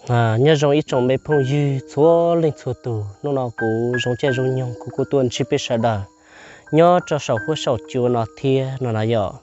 Nyob zoo ib tsoom me phooj ywg txhua leej txhua tus, hnub no kuv Zoov Caij Zoov Nyoog kuv kuj tuaj ntsib peb sawv daws nyob rau saum huab saum cua no thiab no na yom.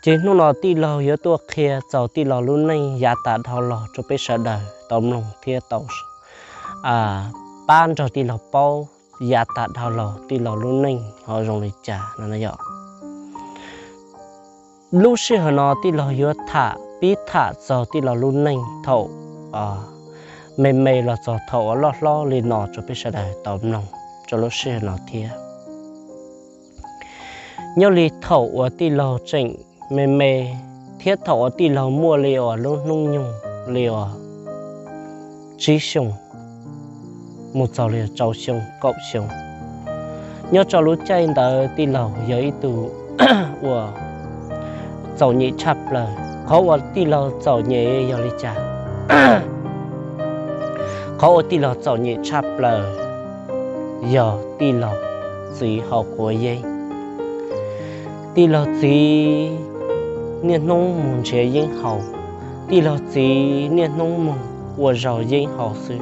Ces hnub no tij laug yuav tuaj qhia txog tij laug lub neej yav tas dhau los rau peb sawv daws tau mloog thiab tau pab nrog tij laug paub yav tas dhau los tij laug lub neej ho zoo li cas no na yom. Lub sij hawm no tij laug yuav tham pib tham txog tij laug lub neej thaum me me los txog thaum uas loj hlob li no rau peb sawv daws tau mloog rau lub sij hawm no thiab. Nyob li thaum uas tij laug tseem me me thiab thaum uas tij laug muaj li uas lub hnub nyoog li uas tsib xyoos mus txog li rau xyoo kaum xyoo, nyob rau lub caij ntawd tij laug yog ib tug uas txaus nyem tshaj plaws. Qhov uas tij laug txaus nyem yog li cas? Qhov uas tij laug txaus nyem tshaj plaws yog tij laug txiv haus quav yeeb. Tij laug txiv niaj hnub mus nrhiav yeeb haus, tij laug txiv niaj hnub mus ua zaug yeeb haus xwb.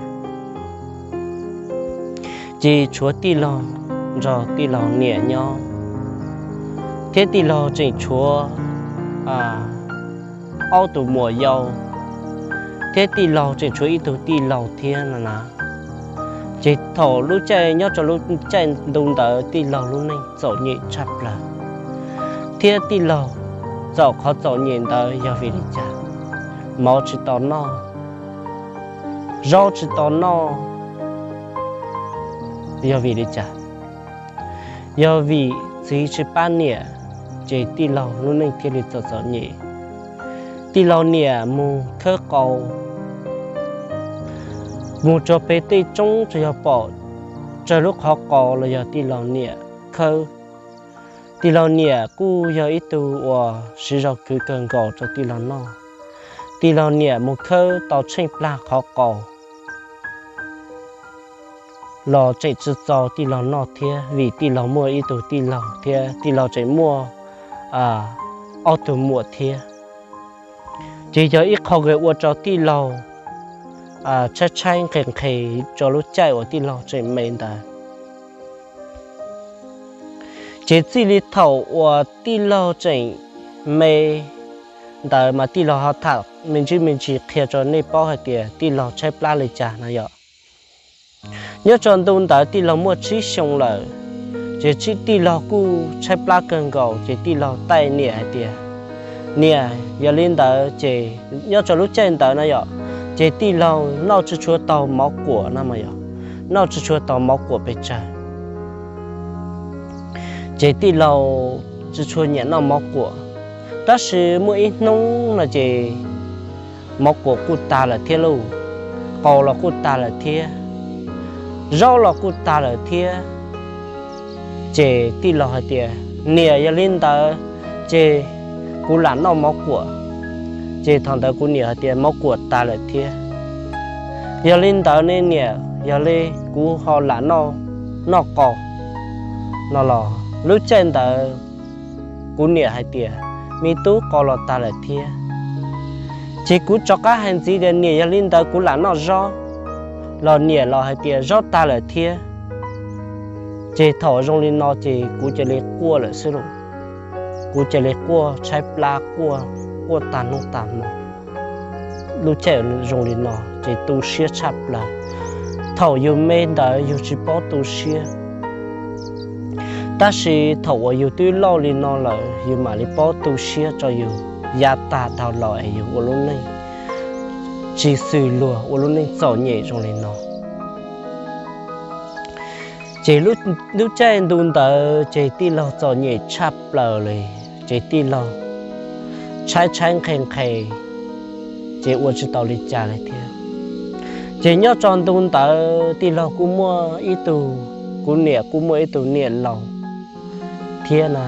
Ces tshuav tij laug nrog tij laug niam nyob, thiab tij laug tseem tshuav ob tug muam yau, thiab tij laug tseem tshuav ib tug tij laug thiab no na. Ces thaum lub caij nyob rau lub caij ntu ntawd tij laug lub neej txom nyem tshaj plaws, thiab tij laug txaus qhov txom nyem ntawd yog vim li cas? Mov tsis tau noj, zaub tsis tau noj, yog vim li cas? Yog vim txiv tsis pab niam, ces tij laug lub neej thiaj li txom txom nyem. Tij laug niam mus khawb qau, mus rau pem tej roob tsuas yog pom tsawg lub qhov qau los yog tij laug niam khawb. Tij laug niam kuj yog ib tug uas siv zog khwv kawg nkaus rau tij laug noj. Tij laug niam mus khawb tau tsheej plag qhov qau los tseem tsis txaus tij laug noj thiab, vim tij laug muaj ib tug tij laug thiab tij laug tseem muaj ob tug muam thiab. Ces yog ib qho uas ua rau tij laug tshaib tshaib nqhis nqhis rau lub caij uas tij laug tseem me ntawd. Ces txij li thaum uas tij laug tseem me ntawd mas tij laug ho tham me ntsis me ntsis qhia rau nej paub hais tias tij laug tshaib plab li cas no yom. Nyob rau ntu ntawd tij laug muaj tsib xyoo lawm, ces tij laug kuj tshaib plab kawg nkaus, ces tij laug taij niam hais tias, niam, yog li ntawd ces nyob rau lub caij ntawd na yom, ces tij laug noj tsis tshua tau mov kuam no mas yog, noj tsis tshua tau mov kuam pes tsawg. Ces tij laug tsis tshua nyiam noj mov kuam, tab sis muaj ib hnub no ces mov kuam kuj tag lawm thiab lauj, qau los kuj tag lawm thiab, zaub los kuj tag lawm thiab. Ces tij laug hais tias, niam, yog li ntawd ces kuv lam noj mov kuam. Ces thaum ntawd kuv niam hais tias, mov kuam tag lawm thiab. Yog li ntawd ne niam, yog li kuv ho lam noj qau no los. Lub caij ntawd kuv niam hais tias, me tub, qau los tag lawm thiab. Ces kuv rov qab hais ntxiv tias, niam, yog li ntawd kuv lam noj zaub, los niam los hais tias zaub tag lawm thiab. Ces thaum zoo li no ces kuv cia li quaj lawm xwb lauj. Kuv cia li quaj tshaib plab, quaj, quaj tag hnub tag hmo. Lub caij zoo li no ces tu siab tshaj plaws. Thaum yus me ntawd yus tsis paub tu siab, tab sis thaum uas yus twb loj li no lawm yus mam li paub tu siab rau yus yav tag dhau los es yus ua lub neej tsis xws luag, ua lub neej txom nyem zoo li no. Ces lub caij ntu ntawd ces tij laug txom nyem tshaj plaws li, ces tij laug tshaib tshaib nqhis nqhis, ces ua tsis tau li cas li thiab. Ces nyob rau ntu ntawd tij laug kuj muaj ib tug, kuv niam kuj muaj ib tug niam laus thiab na.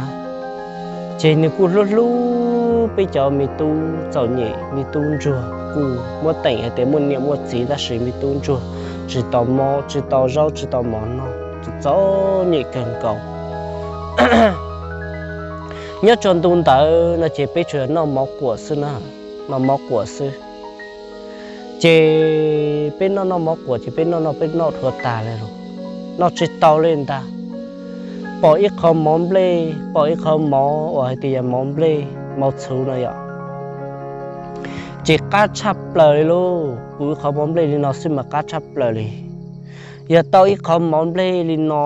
Ces nws kuj hlub hlub peb cov me tub txom nyem, me tub ntsuag, kuj muab teem hais tias muaj niam muaj txiv tab sis me tub ntsuag tsis tau mov, tsis tau zaub, tsis tau mov noj, txom nyem kawg nkaus. Nyob rau ntu ntawd no ces peb tsuas noj mov kuam xwb na, noj mov kuam xwb. Ces peb noj noj mov quas ces peb noj noj peb noj dhau tas li lawm, noj tsis tau li ntag. Pom ib qho mov nplej, pom ib qho mov uas hais tias yog mov nplej mov txhuv no yom, ces qab tshaj plaws li lauj. Pom ib qho mov nplej li no xwb mas qab tshaj plaws li. Yog tau ib qho mov nplej li no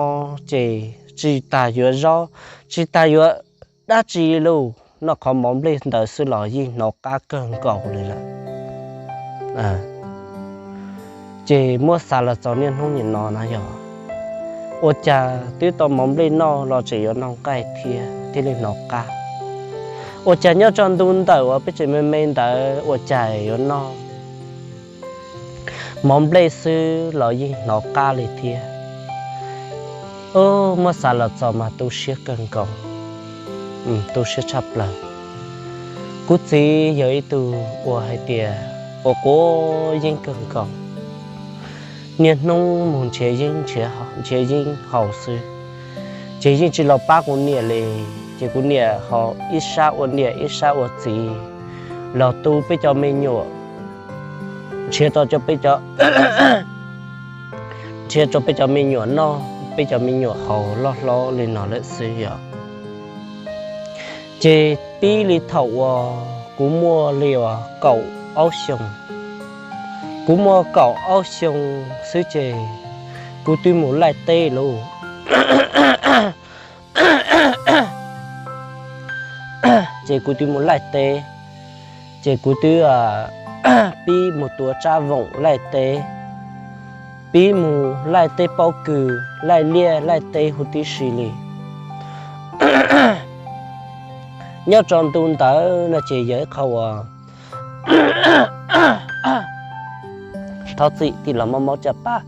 ces tsis tas yuav zaub, tsis tas yuav dab tsi li lauj, noj qhov mov nplej ntawd xwb los yeej hnov qab kawg nkaus li lawm. Ces muab xav los txog niaj hnub nim no na yog, ua cas twb tau mov nplej noj los tseem yuav noj nqaij thiab thiaj li hnov qab? Ua cas nyob rau ntu ntawm uas peb tseem me me ntawd ua cas yuav noj mov nplej xwb los yeej hnov qab li thiab? Muab xav los txog mas tu siab kawg nkaus, tu siab tshaj plaws. Kuv txiv yog ib tug uas hais tias quav quav yeeb kawg nkaus, niaj hnub mus nrhiav yeeb nrhiav yeeb haus xwb, ces yeej tsis los pab kuv niam li. Ces kuv niam ho ib sab ua niam ib sab ua txiv los tu peb cov me nyuam, nrhiav rau peb cov, nrhiav rau peb cov me nyuam noj, peb cov me nyuam haus loj hlob li no lawm xwb yom. Ces pib li thaum uas kuv muaj li uas kaum ob xyoos, kuv muaj kaum ob xyoos xwb ces kuv twb mus laij teb lauj. Ces kuv twb mus laij teb, ces kuv twb pib mus tuav tsab voom laij teb, pib mus laij tej pob kws, laij liaj laij teb huv tib si li. Nyob rau ntu ntawd no ces yog ib qho uas, thov txim, tij laug mob mob caj pas.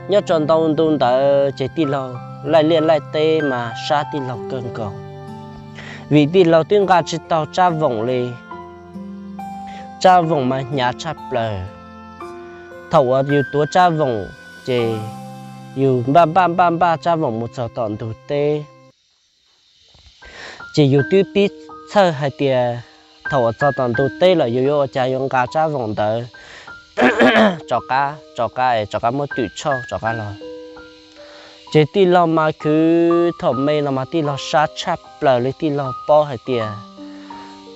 Nyob rau ntau ntu ntawd ces tij laug laij liaj laij teb mas sab tij laug kawg nkaus, vim tij laug twb nqa tsis tau tsab voom li. Tsab voom mas hnyav tshaj plaws. Thaum uas yus tuav tsab voom ces yus npaj npaj npaj npaj tsab voom mus txog tom ntug teb, ces yus twb pib txhawj hais tias thaum uas txog tom ntug teb lawm yus yuav ua cas yuav nqa tsab voom ntawd rov qab, rov qab es rov qab muab twm tshoj rov qab los. Ces tij laug mas khwv, thaum me no mas tij laug sab tshaj plaws li, tij laug paub hais tias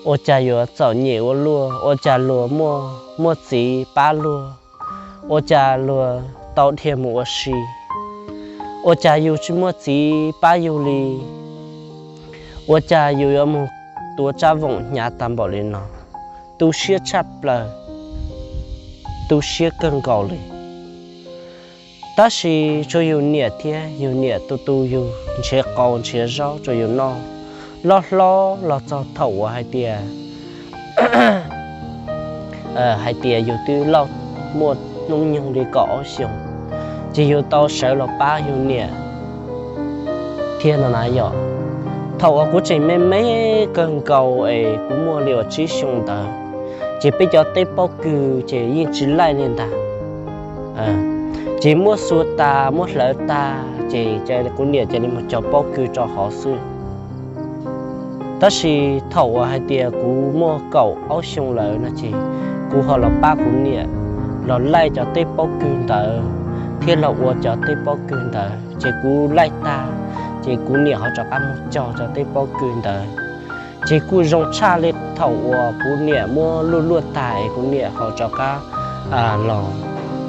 ua cas yuav txom nyem ua luaj, ua cas luag muaj txiv pab luag, ua cas luag tau dhia mus ua si, ua cas yus tsis muaj txiv pab yus li, ua cas yus yuav mus tuav tsab voom hnyav tag npaum li no. Tu siab tshaj plaws, tu siab kawg nkaus li. Tab sis tsuas yus niam thiab yus niam tu tu yus nrhiav qau nrhiav zaub rau yus noj, loj hlob los txog thaum uas hais tias, hais tias yus twb loj muaj hnub nyoog li kaum ob xyoos, ces yus tau sawv los pab yus niam thiab no na yom. Thaum uas kuv tseem me me kawg nkaus es kuv muaj li uas tsib xyoo ntawd, ces peb cov teb pob kws ces yeej tsis laij li ntag. Ces muab xua tas muab hlawv tag ces kuv niam cia li mus cog pob kws rau hauv xwb. Tab sis thaum uas hais tias kuv muaj kaum ob xyoo lawm no ces kuv ho los pab kuv niam los laij cov teb pob kws ntawd thiab los ua cov teb pob kws ntawd, ces kuv laij tag, ces kuv niam ho rov qab mus cog cov teb pob kws ntawd. Ces kuj zoo tshaj li thaum uas kuv niam muab luaj luaj tag es kuv niam ho rov qab los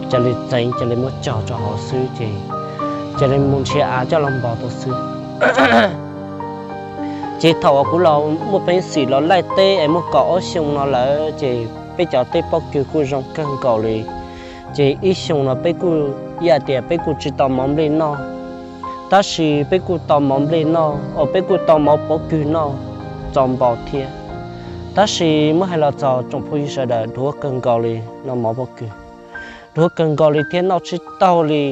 cia li txeev cia li muab cog rau hauv xwb ces cia li mus nrhiav av coj los npog tau xwb. Ces thaum uas kuv los muaj peev xwm los laij teb es muaj kaum ob xyoo no lawm ces peb cov teb pob kws kuj zoo kawg nkaus li. Ces ib xyoo no peb kuj, ib yam tias peb kuj tsis tau mov nplej noj, tab sis peb kuj tau mov nplej noj, uas peb kuj tau mov pob kws noj txaus npaum thiab. Tab sis muab hais los txog tsoom phooj ywg sawv daws, dhuav kawg nkaus li noj mov pob kws, dhuav kawg nkaus li thiab noj tsis taug li.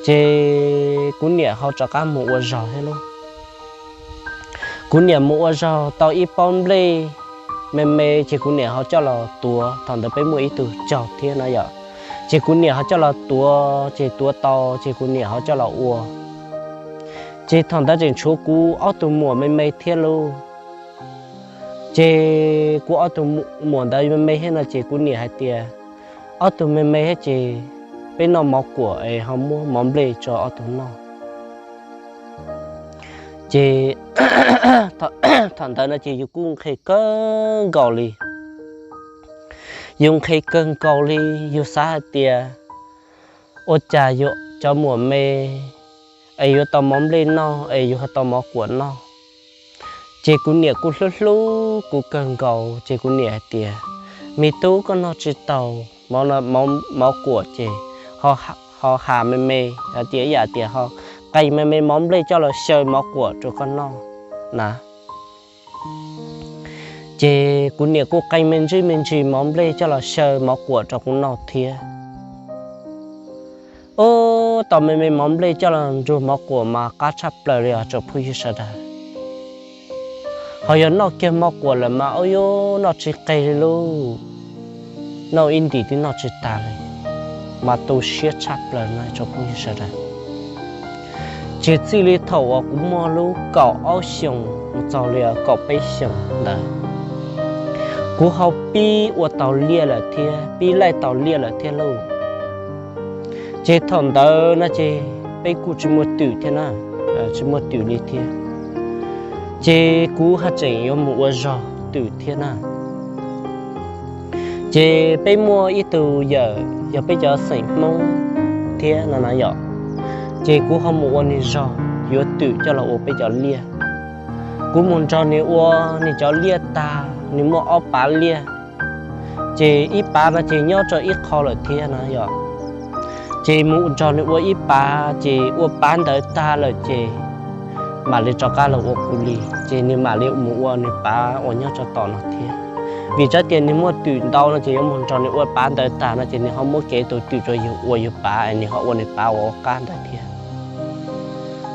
Ces kuv niam ho rov qab mus ua zog thiab lauj. Kuv niam mus ua zog tau ib pob nplej me me ces kuv niam ho coj los tuav, thaum ntawd peb muaj ib tug caug thiab na yom. Ces kuv niam ho coj los tuav, ces tuav tau ces kuv niam ho coj los ua. Ces thaum ntawd tseem tshuav kuv ob tug muam me me thiab lauj. Ces kuv ob tug muam ntawd me me thiab no ces kuv niam hais tias, ob tug me me thiab ces peb noj mov kuam es ho muab mov nplej tso ob tug noj. Ces thaum ntawd no ces yus kuj nqhis kawg nkaus li. Yus nqhis kawg nkaus li, yus xav hais tias ua cas yus cov muam me es yuav tau mov nplej noj es yus ho tau mov kuam noj. Ces kuv niam kuj hlub hlub kuv kawg nkaus ces kuv niam hais tias, me tub, koj noj tsis tau mov kuam ces ho has me me, hais tias ib yam tias ho qee me me mov nplej coj los xyaw mov kuam rau koj noj na. Ces kuv niam kuj qee me ntsis me ntsis mov nplej coj los xyaw mov kuam rau kuv noj thiab. Ub, tau me me mov nplej coj los nrug mov kuam mas qab tshaj plaws li os tsoom phooj ywg sawv daws. Ho yog noj kiag mov kuam lawm mas ub, yus noj tsis qeg li lauj. Noj ib ntim twb noj tsis tag li, mas tu siab tshaj plaws no tsoom phooj ywg sawv daws. Ces txij li thaum uas kuv muaj lub kaum ob xyoos mus txog li kaum peb xyoos ntawd, kuv ho pib ua tau liaj lawm thiab, pib laij tau liaj lawm thiab lauj. Ces thaum ntawd no ces peb kuj tsis muaj twm thiab na, tsis muaj twm li thiab. Ces kuv haj tseem yuav mus ua zog twm thiab na. Ces peb muaj ib tug yawm yog peb cov xeem Hmoob thiab no na yom. Ces kuv ho mus ua nws zog yuav twm coj los ua peb cov liaj. Kuv mus nrog nws ua nws cov liaj tag, nws muaj ob pav liaj. Ces ib pav no ces nyob rau ib qho lawm thiab no yom. Ces mus nrog nws ua ib pav, ces ua pav ntawd tag lawm ces mam li rov qab los ua kuv li, ces nws mam li mus ua nws pav uas nyob rau tom no thiab. Vim tsab tias nws muaj twm ntau no ces yuav mus nrog nws ua pav ntawd tag no ces nws ho muab kev tus twm rau yus ua yus pav es nws ho ua nws pav uas ua qab ntawd thiab.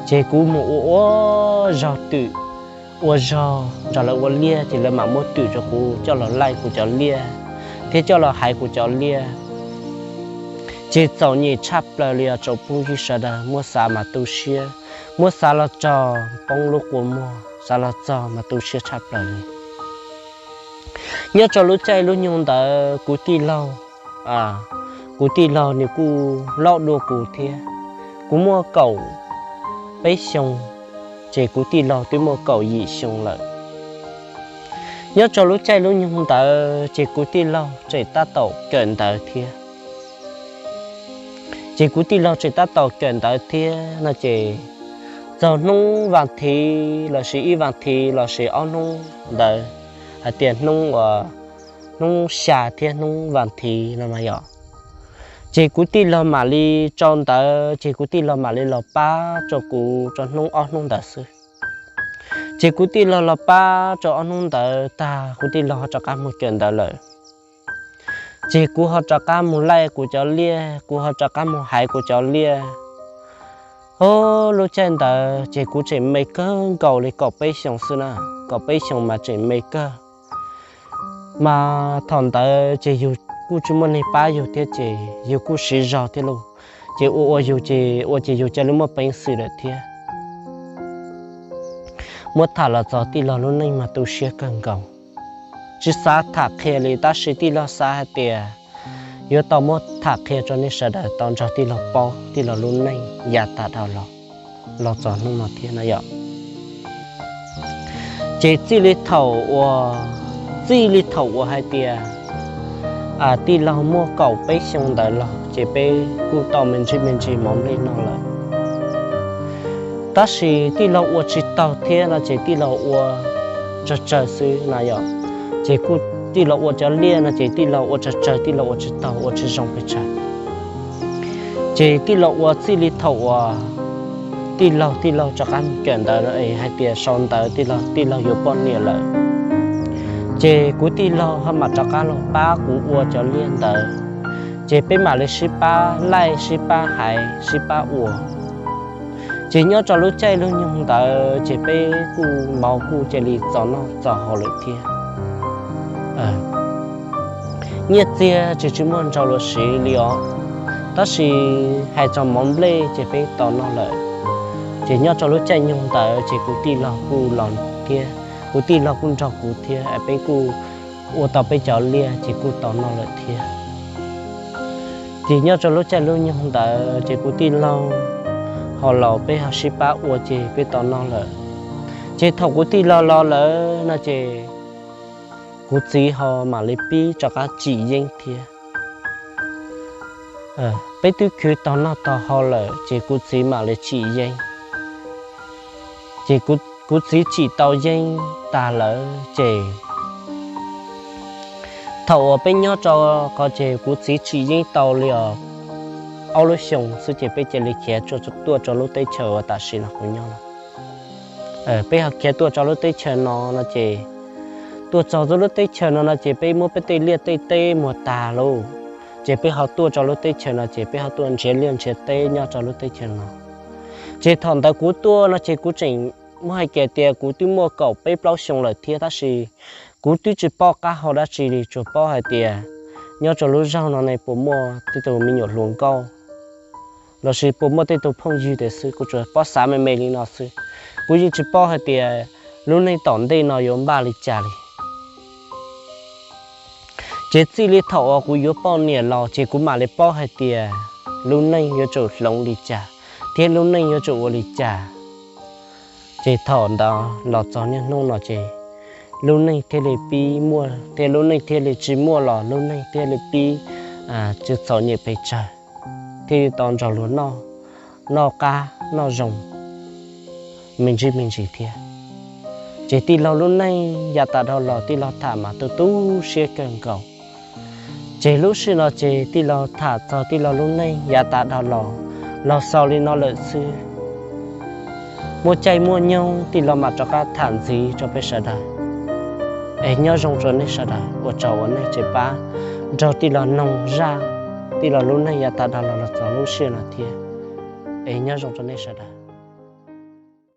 Ces kuv mus ua ua zog twm, ua zog nrog lawv ua liaj ces lawv mam muab twm rau kuv coj los laij kuv cov liaj thiab coj los hais kuv cov liaj. Ces txaus nyem tshaj plaws li os tsoom phooj ywg sawv daws, muab xav mas tu siab, muab xav los txog poob lub kua muag, xav los txog mas tu siab tshaj plaws li. Nyob rau lub caij lub nyoog ntawd kuv tij laug, kuv tij laug nws kuj loj dua kuv thiab. Kuv muaj kaum peb xyoo, ces kuv tij laug twb muaj kaum yim xyoo lawm. Nyob rau lub caij lub nyoog ntawd ces kuv tij laug tseem tab tom kawm ntawv thiab. Ces kuv tij laug tseem tab tom kawm ntawv thiab no ces txog hnub vas thiv lossis ib vas thiv lossis ob hnub ntawd, hais tias hnub uas, hnub xya thiab hnub vas thiv no mas yom, ces kuv tij laug mam li tso ntawv, ces kuv tij laug mam li los pab rau kuv rau hnub ob hnub ntawd xwb. Ces kuv tij laug los pab rau ob hnub ntawd tag kuv tij laug ho rov qab mus kawm ntawv lawm. Ces kuv ho rov qab mus laij kuv cov liaj, kuv ho rov qab mus hais kuv cov liaj. Ub, lub caij ntawd ces kuv tseem me kawg nkaus li kaum peb xyoos xwb na, kaum peb xyoos mas tseem me kawg. Mas thaum ntawd ces yus kuj tsis muaj neeg pab yus thiab ces yus kuj siv zog thiab lauj. Ces ua ua yus ces ua ces yus cia li muaj peev xwm lawm thiab. Muab tham los txog tij laug lub neej mas tu siab kawg nkaus. Tsis xav tham qhia li tab sis tij laug xav hais tias yuav tau muab tham qhia rau nej sawv daws tau nrog tij laug paub tij laug lub neej yav tas dhau los, los txog hnub no thiab na yom. Ces txij li thaum uas, txij li thaum uas hais tias tij laug muaj kaum peb xyoo ntawd los ces peb kuj tau me ntsis me ntsis mov nplej noj lawm. Tab sis tij laug ua tsis taug thiab no ces tij laug ua tsawg tsawg xwb na yom. Ces kuj tij laug ua cov liaj no ces tij laug ua tsawg tsawg, tij laug ua tsis taug ua tsis zoo pes tsawg. Ces tij laug ua txij li thaum uas tij laug, tij laug rov qab mus kawm ntawv no es hais tias sau ntawv tij laug, tij laug yuav poj niam lawm, ces kuv tij laug ho mam rov qab los pab kuv ua cov liaj ntawd. Ces peb mam li sib pab laij, sib pab hais, sib pab ua. Ces nyob rau lub caij lub nyoog ntawd ces peb kuj mov kuj cia li txaus noj txaus haus lawm thiab. Nyiaj txiag tsis, tsis muaj nrau luag siv li os, tab sis hais txog mov nplej ces peb tau noj lawm. Ces nyob rau lub caij nyoog ntawd ces kuv tij laug kuj los thiab, Kuv tij laug kuj nrog kuv thiab, peb kuj ua tau peb cov liaj ces kuj tau noj lawm thiab. Ces nyob rau lub caij lub nyoog ntawd ces kuv tij laug ho los peb ho sib pab ua ces peb tau noj lawm. Ces thaum kuv tij laug los lawm no ces kuv txiv ho mam li pib rov qab tsim yeeb thiab. Peb twb khwv tau noj tau haus lawm ces kuv txiv mam li tsim yeeb. Ces kuv txiv tsim tau yeeb tag lawm ces thaum uas peb nyob rau qhov ces kuv txiv tsim yeeb tau li ob lub xyoo xwb ces peb cia li khiav tuaj rau lub teb chaws uas tam sim no kuv nyob no. Peb ho khiav tuaj rau lub teb chaws no no ces tuaj txog rau lub teb chaws no no ces peb muab peb tej liaj tej teb muag tag lawm. Ces peb ho tuaj rau lub teb chaws no ces peb ho tuaj nrhiav liaj nrhiav teb nyob rau lub teb chaws no. Ces thaum ntawd kuv tuaj no ces kuv tseem muab hais kiag tias kuv twb muaj kaum peb plaub xyoo lawm thiab tab sis kuv twb tsis paub qab hau dab tsi li, tsuas paub hais tias nyob rau lub zog no ne puas muaj tej tug me nyuam hluas nkauj lossis puas muaj tej tug phooj ywg tias xwb, kuv tsuas paub xav me me li no xwb. Kuv yeej tsis paub hais tias lub neej tom ntej no yuav npaj li cas li. Ces txij li thaum uas kuv yuav poj niam los ces kuv mam li paub hais tias lub neej yuav tsum hloov li cas thiab lub neej yuav tsum ua li cas. Ces thaum ntawd los txog niaj hnub no ces lub neej thiaj li pib muaj thiab lub neej thiaj li tsis muaj los lub neej thiaj li pib tsis txom nyem pes tsawg, thiaj li tau nrog luag noj, noj qab noj zoo me ntsis me ntsis thiab. Ces tij laug lub neej yav tas dhau los tij laug tham mas tu tu siab kawg nkaus. Ces lub sij no ces tij laug tham txog tij laug lub neej yav tas dhau los, los xaus li no lawm xwb. Muaj caij muaj nyoog tij laug mam rov qab tham ntxiv rau peb sawv daws. Es nyob zoo rau nej sawv daws, ua tsaug uas nej tseem pab nrog tij laug noog zaj tij laug lub neej yav tas dhau los los txog lub sij no thiab. Es nyob zoo rau nej sawv daws.